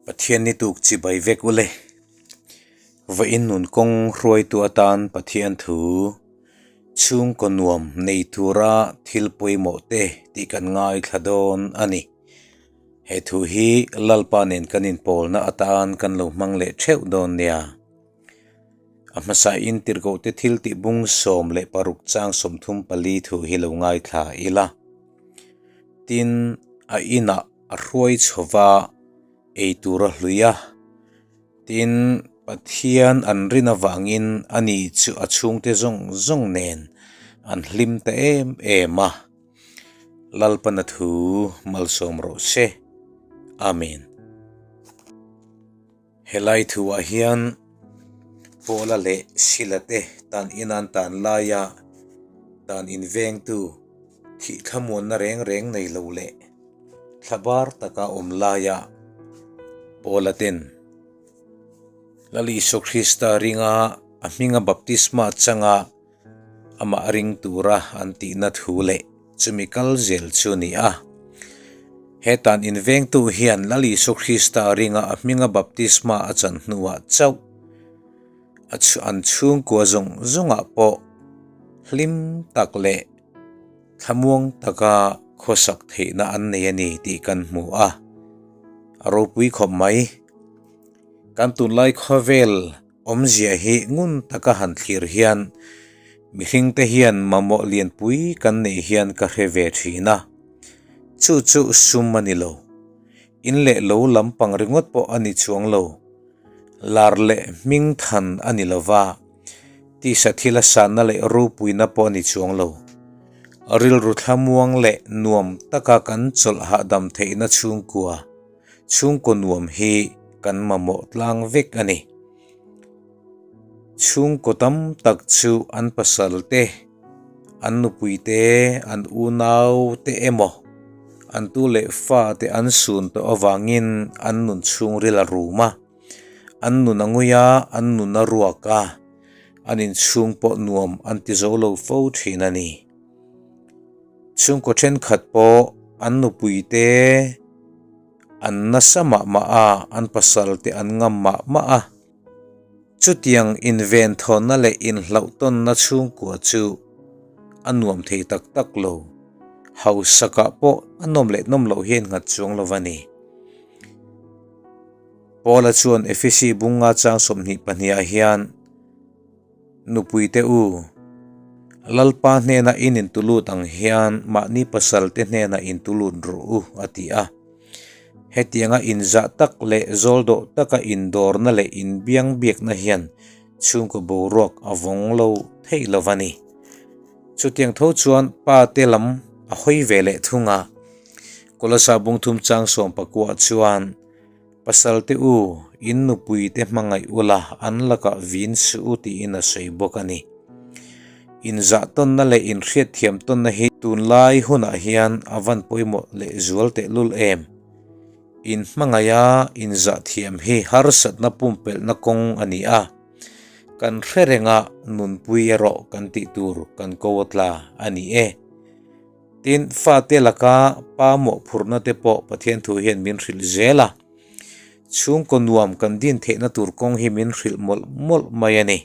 Pathian ni tuk chibai vek ule. Vawiin nun kawng hruaitu atan Pathian thu chhungkaw nuam nei tura thil pawimawh te tih kan ngaithla dawn a ni. He thu hi Lalpa nen kan inpawlna atan kan lo hmang leh theuh dawn nia. A hmasain tirhkohte thil tih bung 16 chang 34 thu hi lo ngaithla ila. Tin, a inah a hruai chho va, ei tur a hlui a. Tin, Pathian an rin avangin ani chu a chhungte zawng zawng nen an hlim ta em em a. Lalpana thu malsawm rawh se. Amen. Helai thuah hian Paula leh Sila te tan in an tan laia dan invengtu thih thlamuanna reng reng nei lo leh thla bar taka awm laia Paula ten Lal Isua Krista ringa a hminga baptisma changa amah ring tura an tihna thu leh chumi kal zel chu a ni a. Hetan invengtu hian Lal Isua Krista ringa a hminga baptisma a chan hnuah chauh a an chhungkua zawng zawngah pawh hlim tak leh thlamuang taka khawsak theihna an nei a ni tih kan hmu a, a ropui khawp mai. Kan tunlai khawvel Awmzia hi ngun taka han thlir hian mihringte hian mamawh lianpui kan neih hian ka hre ve thin a. Chu chu sum a ni lo. In leh lo lampang ringawt pawh a ni chuang lo. Lar leh hming than a ni lo va, tisa thila sanna leh ropuina pawh a ni chuang lo. Rilru thlamuang leh nuam taka kan chawlh hahdam theihna chhungkua Chhungkaw nuam hi kan mamawh tlang vek a ni. Chhungkaw tam tak chu an pasal te, an nupui te, an unau te emaw, an tu leh fa te an sun tawh avangin an nun chhungril a rum a, an nun a ngui a, an nun a ruak a, an inchhung pawh nuam an ti zo lo fo thin a ni. Chhungkaw thenkhat pawh an nupui te an nasa mah mah a, an pasal te an ngam mah mah a. Chutiang inventhawna leh inhlauhtawnna chhungkua chu a nuam thei tak tak lo. Hausakah pawh a nawm leh nawm loh hian nghat chuang lo va ni. Paula chuan Efesi bunga chang 22 ah hian, Nupuite u, Lalpa hnena in intulut ang hian mahni pasalte hnena intulut rawh u, a ti a. Hetianga inzah tak leh zawldawh taka indawrna leh inbiangbiakna hian chhungkaw boruak a vawng lo theih lo va ni. Chutiang tho chuan pa te lam a hawi ve leh thung a. Kolasa bungthum chang sawmpakua chuan, Pasalte u, in nupuite hmangaih ula, an lakah vin suh u tiin a sawi bawk a ni. Inzahtawnna leh inhriatthiamtawnna hi tunlai hunah hian a van pawimawh leh zual tehlul em? In hmangaiha inzahthiam hi harsatna pumpelhna kawng a ni a, kan hre renga nunpui erawh kan tih tur kan ko a tla a ni e. Tin, fate laka pa mawhphurhna te pawh Pathian thu hian min hrilh zel a. Chhungkaw nuam kan din theihna tur kawng hi min hrilh mawlh mawlh mai a ni.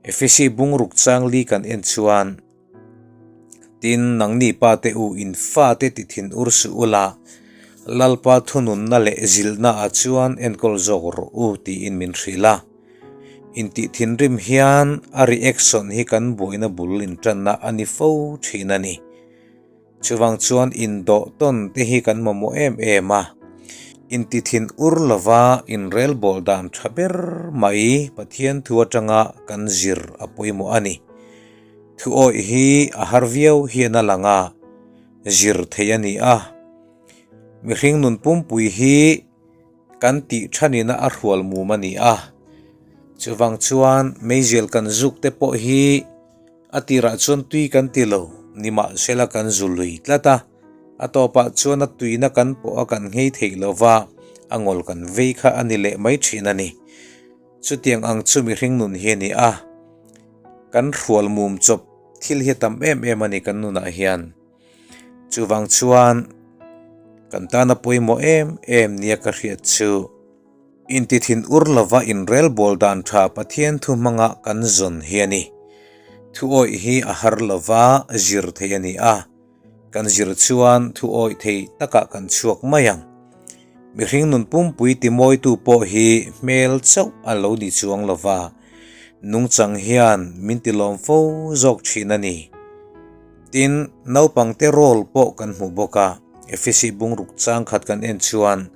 Efesi bungruk chang li kan en chuan, Tin, nangni pate u in fate ti thin ur suh ula, Lalpa thununna leh zilhna ah chuan enkawl zawk rawh u tiin min hrilh a. Intih thinrim hian a reaction hi kan buaina bul intanna a ni fo thin a ni. Chuvang chuan indawh tawn te hi kan mamawh em em a. Inti thin ur lova inrelbawl dan tha ber mai Pathian thu atanga kan zir a pawimawh a ni. Thu awih hi a har viau hian a lang a, zir theih a ni a. Mihring nun pumpui hi Kan tih thanina a hrual mum a ni a, chuvang chuan meizial kan zuk te pawh hi a tirah chuan tui kan ti lo, nimahsela kan zu lui tlat a, a tawpah chuan a tuina kan pawh a kan nghei theih lo va, a ngawl kan vei kha a ni leh mai thin a ni. Chutiang ang chu mihring nun hi a ni a, kan hrual mum chawp thil hi a tam em em a ni kan nunah hian. Chuvang chuan kan tana pawimawh em em nia ka hriat chu. Intithin ur lova inrelbawl dan tha Pathian thu hmanga kan zawn hi a ni. Thu awih hi a har lova zir thei a ni a, kan zir chuan thu awih thei takah kan chhuak mai ang. Mihring nun pumpui timawitu pawh hi hmel chauh a lo ni chuang lova, nungchang hian min tilawm fo zawk thin a ni. Tin, naupangte role pawh kan hmu bawk a, Efesi bungruk changkhat kan en chuan,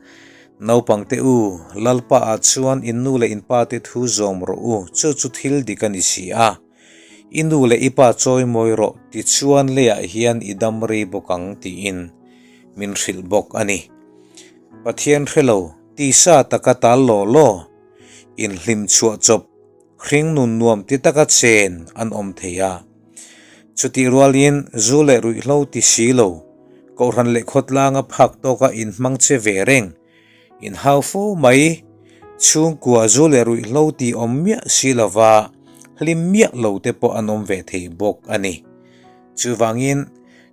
Naupangte u, Lalpa ah chuan in nu leh in pa te thu zawm rawh u, chu chu thil dik a ni si a. I nu leh i pa chawimawi rawh tichuan leiah hian i dam rei bawk ang tiin min hrilh bawk a ni. Pathian hre lo, tisa taka tal law law, inhlim chhuah chawp Hringnun nuam ti taka chen an awm thei a. Chutih rualin zu leh ruihhlo ti si lo, kohhran leh khawtlanga phak tawka inhmang che ve reng, inhau fo mai, chhungkua zu leh ruihhlo ti awm miah si lova hlim miah lo te pawh an awm ve thei bawk a ni. Chuvangin,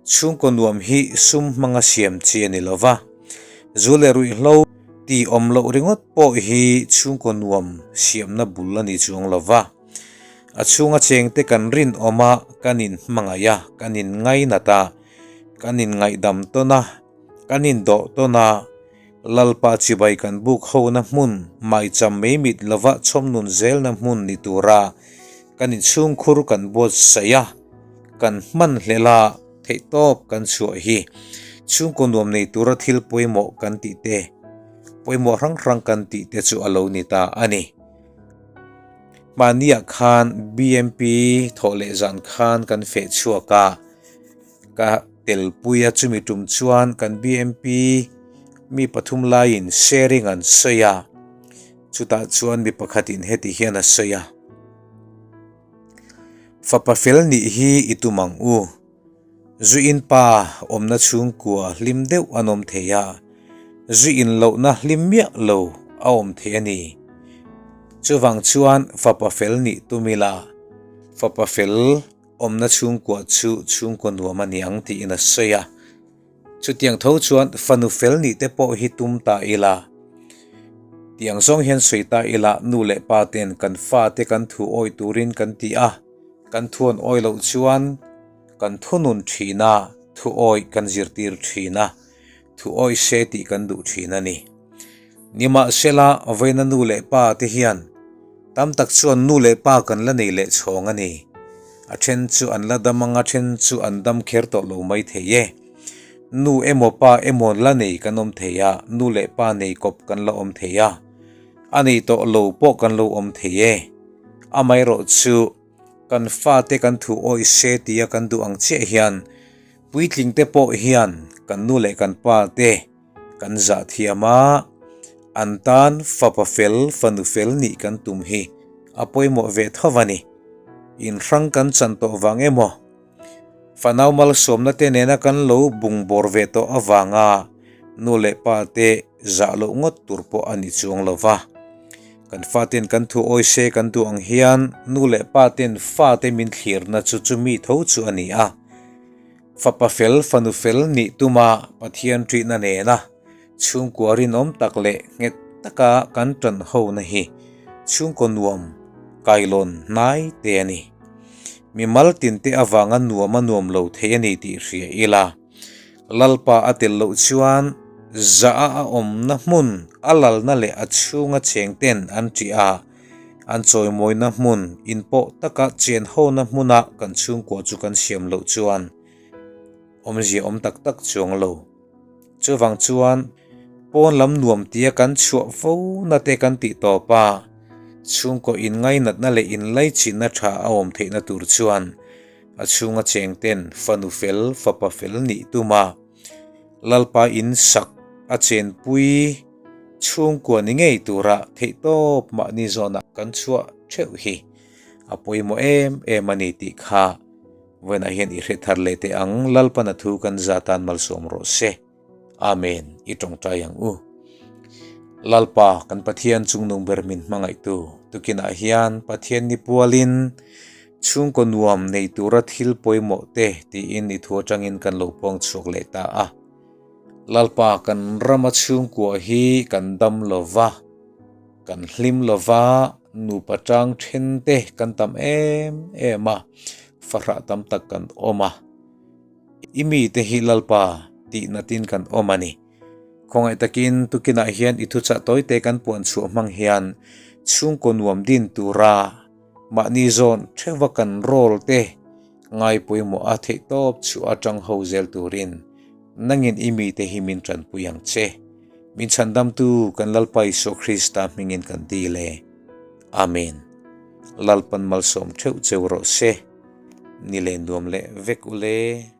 chhungkaw nuam hi sum hmanga siam chi a ni lova, zu leh ruihhlo ti awm loh ringawt pawh hi chhungkaw nuam siamna bul a ni chuang lova. A chhunga chengte kan rinawm a, kan inhmangaih a, kan inngainat a, kan inngaihdam tawn a, kan indawh tawn a, Lalpa chibai kan buk hona hmun, maicham mei mit lova chhawmnun zelna hmun ni tura kan inchhungkhur kan buatsaih a, kan hman hlel a, theihtawp kan chhuah hi chhungkaw nuam nei tura thil pawimawh kan tih te, pawimawh hrang hrang kan tih te chu a lo ni ta a ni. Hmaniah khan BMP thawh leh zan khan kan feh chhuak a. Ka telpui a chumi tum chuan kan BMP mi pathum laiin sharing an sawi a, chutah chuan mi pakhatin heti hian a sawi a, Fapa fel nih hi i tum ang u, zu in pa awmna chhungkua hlim deuh an awm thei a, zu in lohna hlim miah lo a awm thei a ni. Chuvang chuan fapa fel nih tum ila, fapa fel Awmna chhungkua chu chhungkaw nuam a ni ang tiin a sawi a. Chutiang tho chuan fanu fel nih te pawh hi tum ta ila. Tiang zawng hian sawi ta ila nu leh pa ten kan fate kan thu awih turin kan ti a, kan thu an awih loh chuan kan thunun thin a, thu awih kan zirtir thin a, thu awih se tih kan duh thin a ni. Nimahsela vawiina nu leh pa te hian Tam tak chuan nu leh pa kan la nei leh chhawng a ni. A then chu an la dam ang a then chu an dam kher tawh lo mai thei e. Nu emaw pa emaw la nei kan awm thei a, nu leh pa nei kawp kan la awm thei a, a nei tawh lo pawh kan lo awm thei e. Amaherawh chu kan fate kan thu awih se tia kan duh ang chiah hian puitling te pawh hian kan nu leh kan pa te Kan zah thiam a, an tan fapa fel, fanu fel nih kan tum hi a pawimawh ve tho a ni. Inhrang kan chan tawh vang emaw, fanau malsawmna te nena kan lo bungbawr ve tawh avanga nu leh pa te zah loh ngawt tur pawh a ni chuang lo va. Kan faten kan thu awi se kan duh ang hian nu leh pa ten fate min thlirna chu chumi tho chu a ni a. Fapa fel, fanu fel nih tuma Pathian ṭihna nena chhungkua rinawm tak leh nghet taka kan ṭan hona hi chhungkaw nuam kailawn hnai te a ni. Mimal tinte avanga nuam a nuam lo thei a ni tih hria ila, Lalpa a tel loh chuan zah a a awmna hmun a lalna leh a chhunga chengten an ṭih a, An chawimawina hmun inpawh taka chen hona hmuna kan chhungkua chu kan siam loh chuan awmzia awm tak tak chuang lo. Chuvang chuan pawn lam nuam tia kan chhuah fo na te kan tih tawp a, chhungkaw inngainatna leh inlaichinna tha a awm theihna tur chuan a chhunga cheng ten fanu fel, fapa fel nih tuma Lalpa in sak a chenpui Chhungkua ni ngei tura theihtawp mahni zawnah kan chhuah theuh hi a pawimawh em em a ni tih kha vawiinah hian i hre thar leh teh ang. Lalpana thu kan za tan malsawm rawh se. Amen. I tawngtai ang u. Lalpa kan Pathian chungnung ber min hmangaihtu tukinah hian Pathian ni pualin chhungkaw nuam nei tura thil pawimawh te tiin i thu atangin kan lo puang chhuak leh ta a. Lalpa kan rama chhungkua hi kan dam lo va, Kan hlim lova, nupa tang then te kan tam em em a, fahrah tam tak kan awm a. I mite hi Lalpa tih natin kan awm a ni. Khawngaih takin tukinah hian i thuchah tawite kan puan chhuah hmang hian chhungkaw nuam din tura mahni zawn theuha kan role te ngai pawimawh a theih tawp chhuah atang ho zel turin nangin i mite hi min tanpui ang che. Min chhandamtu kan Lalpa Isua Krista hmingin kan dil e. Amen. Lalpan malsawm theuh cheu rawh se. Ni leh nuam leh vek ule.